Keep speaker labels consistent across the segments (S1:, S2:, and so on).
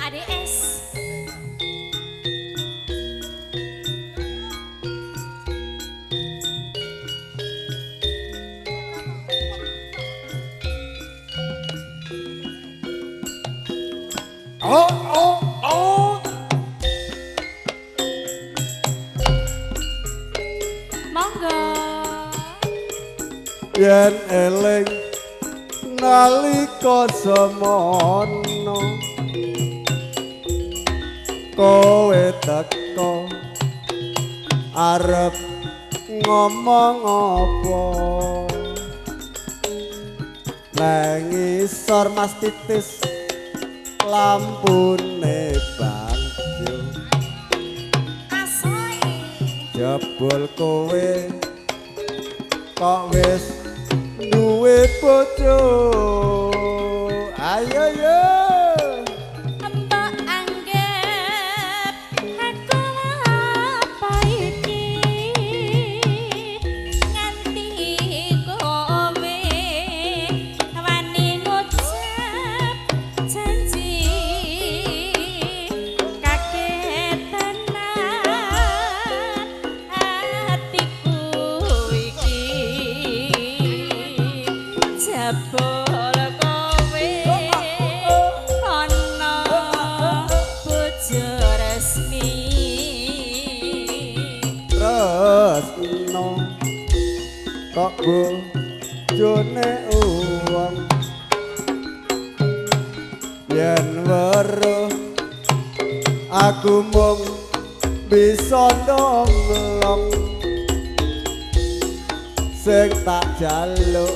S1: ADS.
S2: Oh, oh, oh.
S1: Monggo.
S2: Yen eling nalika semono kowe teko arep ngomong apa nang isor Mas Titis lampune bangjo
S1: asoi
S2: jebul kowe kok wis duwe bojo. Ayo yo
S1: mbok anggep aku apa iki nganti kowe wani ngucap janji kaget tenan atiku iki jebul kowe ana bojo resmi.
S2: Tresno kok bojone wong yen weruh aku mung bisa ndomlong sing tak jaluk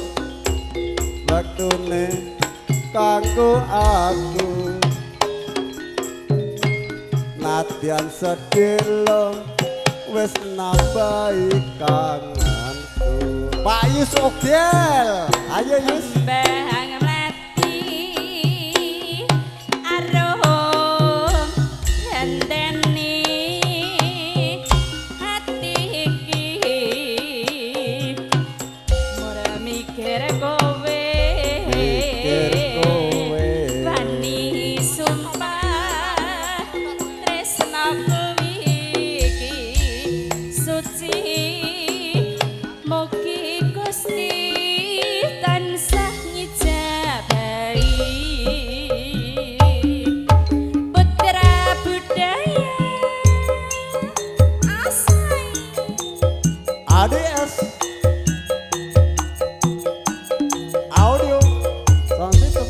S2: wektune kanggo aku nadyan sedhela wis nambahi kangenku. Pak Yus Ogel, ayo Yus.
S1: Kembang mlati arum genteni ati iki ora mikir kowe,
S2: Mikir kowe.
S1: Wani sumpah tresnaku iki suci mugi Gusti tansah ngijabahi. Putra budaya asai
S2: ADS Audio Sound System.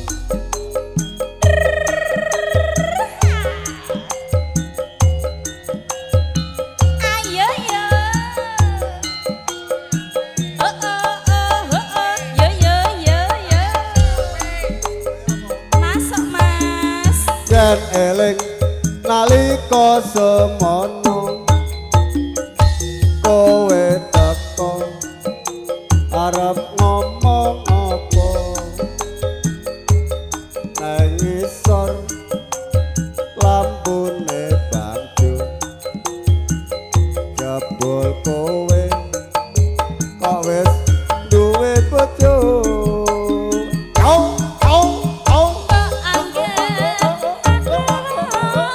S1: Ayo yo. Oh oh oh oh oh yo yo yo yo. Masuk Mas.
S2: Yen eling nalika semono kowe teko arep ngomong apa nang isor lampune bangjo jebul kowe kok wis duwe bojo. Au au au.
S1: Mbok anggep aku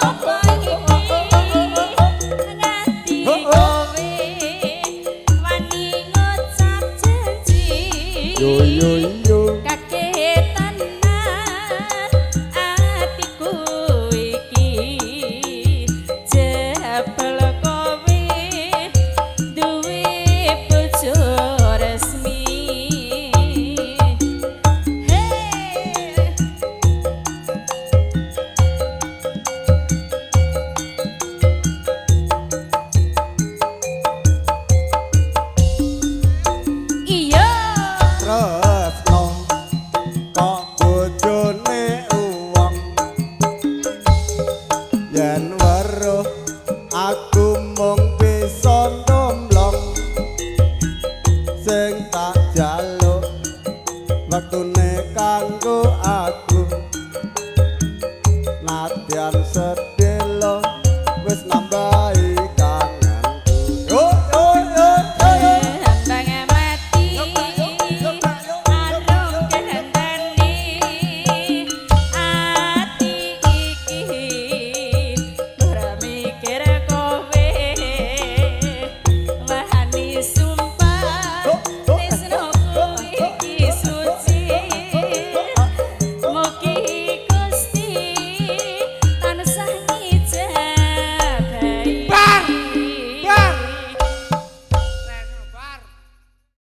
S1: apa iki nganti kowe wani ngucap janji.
S2: Yo yo yo.
S1: Kaget tenan atiku iki jebul kowe duwe bojo resmi. Hey. Iya.
S2: Tresno kok bojone wong yen weruh aku mung bisa ndomblong sing tak jaluk wektune kanggo aku nadyan sedih.